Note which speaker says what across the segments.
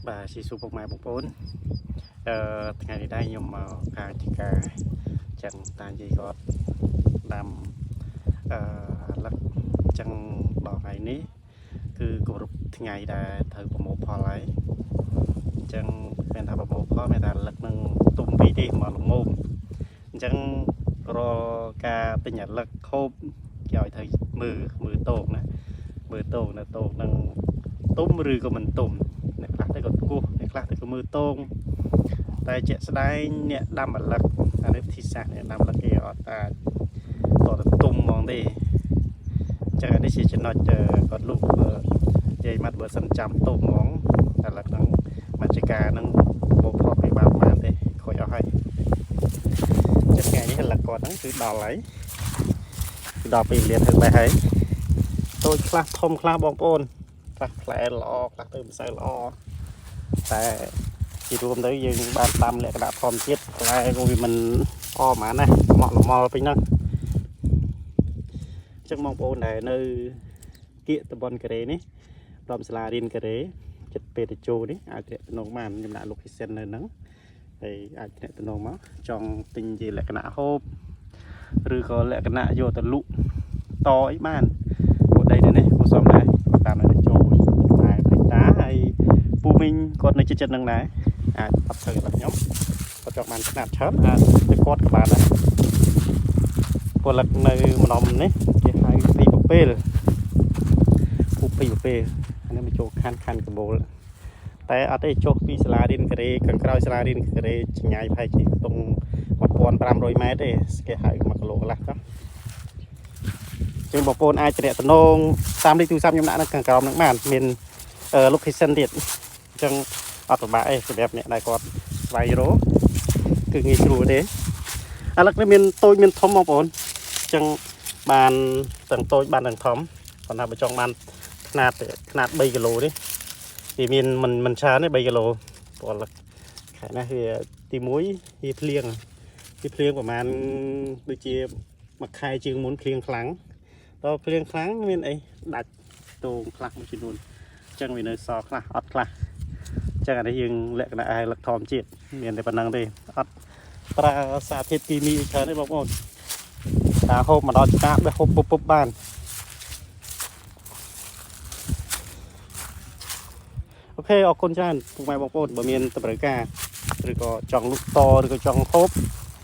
Speaker 1: បាទជាសួរពុកម៉ែបងប្អូនអឺថ្ងៃនេះដែរខ្ញុំមកការជាការចឹងតានិយាយគាត់ដាំអឺលឹកចឹងដល់ថ្ងៃនេះគឺគម្រប់ថ្ងៃដែលត្រូវប្រមូលផលហើយអញ្ចឹងមានថាប្រមូលផលមានថាលឹកនឹងទុំពីទេមកល្មមអញ្ចឹងរាល់ការទិញអាលឹកខូបគេឲ្យត្រូវមើលមើលតោកណាមើលតោកនៅតោកនឹងទុំឬក៏មិនទុំ អ្នកខ្លះទៅក៏គោះអ្នកខ្លះទៅក៏មើលតងតែជាក់ស្ដែងអ្នកដាំឪឡឹកអានេះវិធីសាស្ត្រអ្នកដាំឪឡឹកគេអត់អាចតទៅទុំហ្មងទេអញ្ចឹងអានេះជាចំណុចគាត់លុបនិយាយម៉ាត់បើសិនចាំទុំហ្មងឪឡឹកហ្នឹងមជ្ឈការហ្នឹងបោកផកគេបានបានទេខូចអស់ហើយចឹងថ្ងៃនេះឪឡឹកគាត់ហ្នឹងគឺដល់ហើយគឺដល់ពេលវេលាធ្វើបេះហើយតូចខ្លះធំខ្លះបងប្អូនខ្លះផ្លែល្អខ្លះទៅមិនសូវល្អ តែជារួមទៅយើងបានដាំលក្ខណៈធម្មជាតិផ្លែក៏វាមិនអហ្មងណាមកលមល់ពេញហ្នឹងអញ្ចឹងបងប្អូនដែលនៅគៀកតំបន់ការ៉េនេះព្រមសាលារៀនការ៉េចិត្តពេតជោនេះអាចទាក់ទងបានខ្ញុំដាក់ location នៅហ្នឹងហើយអាចទាក់ទងមកចង់ទិញជាលក្ខណៈហូបឬក៏លក្ខណៈយកទៅលក់តអីបានព្រោះដីនៅនេះគួរសមដែរគាត់តាមនៅចូលតែពេតាហើយ ពូមីងគាត់នៅចិត្តចិត្តនឹងដែរអាចអត់ត្រូវរបស់ខ្ញុំគាត់ចង់បានខ្នាតច្រើនអាចទៅគាត់ក៏បានដែរពលិកនៅម្ដុំនេះគេហៅពីប្រពេលពូពីប្រពេលអានេះមកចូលខណ្ឌខណ្ឌកបូលតែអត់ទេចុះពីសាលារៀនការ៉េខាងក្រោយសាលារៀនការ៉េឆ្ងាយប្រហែលជាខ្ទង់1500ម៉ែត្រទេគេហៅ1គីឡូកន្លះចុះជាងបងប្អូនអាចទំនាក់ទំនងតាមលេខទូរស័ព្ទខ្ញុំដាក់នៅខាងក្រោមនឹងបានមាន location ទៀតអញ្ចឹងអត់ពិបាកទេសម្រាប់អ្នកដែលគាត់ស្វែងរកគឺងាយស្រួលទេឥឡូវនេះមានតូចមានធំបងប្អូនអញ្ចឹងបានទាំងតូចបានទាំងធំគាត់ថាបើចង់បានខ្នាតខ្នាត3គីឡូនេះវាមានមិនមិនច្រើនទេ3គីឡូព្រោះខែនេះវាទី1វាភ្លៀងវាភ្លៀងប្រហែលដូចជាមួយខែជាងមុនភ្លៀងខ្លាំងដល់ភ្លៀងខ្លាំងមានអីដាច់តងខ្លះមួយចំនួន អញ្ចឹងវានៅសល់ខ្លះអត់ខ្លះអញ្ចឹងអានេះយើងលក្ខណៈឲ្យលឹកធម្មជាតិមានតែប៉ុណ្្នឹងទេអត់ប្រើសារធាតុគីមីច្រើនទេបងប្អូនតាហូបមកដល់ឆ្កាបេះហូបពុបពុបបាន OK អរគុណច្រើនពុកម៉ែបងប្អូនបើមានតម្រូវការឬក៏ចង់លក់តឬក៏ចង់ហូប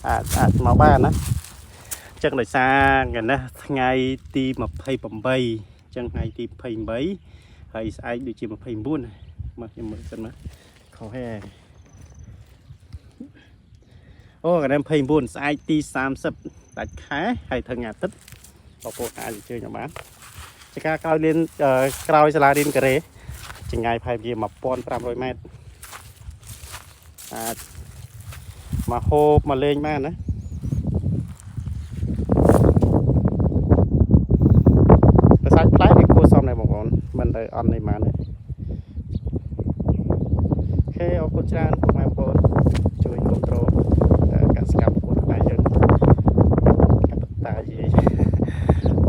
Speaker 1: អាចអាចមកបានណាអញ្ចឹងដោយសារថ្ងៃនេះថ្ងៃទី28អញ្ចឹងថ្ងៃទី28ហើយស្អែកដូចជា29មកខ្ញុំមើលសិនមកខុសហេអូថ្ងៃនេះ29ស្អែកទី30ដាច់ខែហើយថ្ងៃអាទិត្យបងប្អូនអាចអញ្ជើញមកបានជាការក្រោយរៀនក្រោយសាលារៀនការ៉េចម្ងាយប្រហែលជា1500ម៉ែត្រអាចមកហូបមកលេងបានណាប្រសាច់ផ្លែវាគួរសមដែរបងប្អូនមិនទៅអន់នេះបានទេ OK អរគុណច្រើនពុកម៉ែបងប្អូនជួយគ្រប់គ្រងកសិកម្មប្រកួតខ្មែរយើងកបតាយាយ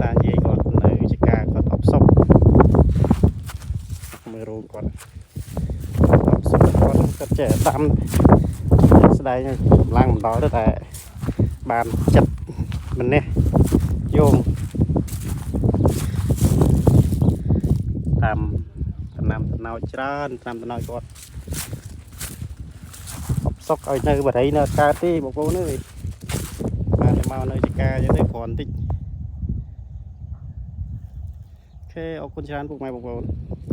Speaker 1: តាយាយគាត់នៅជាការគាត់អបសុកមើលរោងគាត់អបសុកគាត់គាត់ចេះដាំស្ដែងកម្លាំងមិនដល់ទេតែបានចិត្តម្នេះយោងតាមតំណាំតំណោចច្រើនតាមតំណោចគាត់ អបសុកឲ្យនៅបរិយនៅកើតទេបងប្អូនអើយបានតែមកនៅចការចឹងទេគ្រាន់តិច OK អរគុណច្រើនពុកម៉ែបងប្អូន។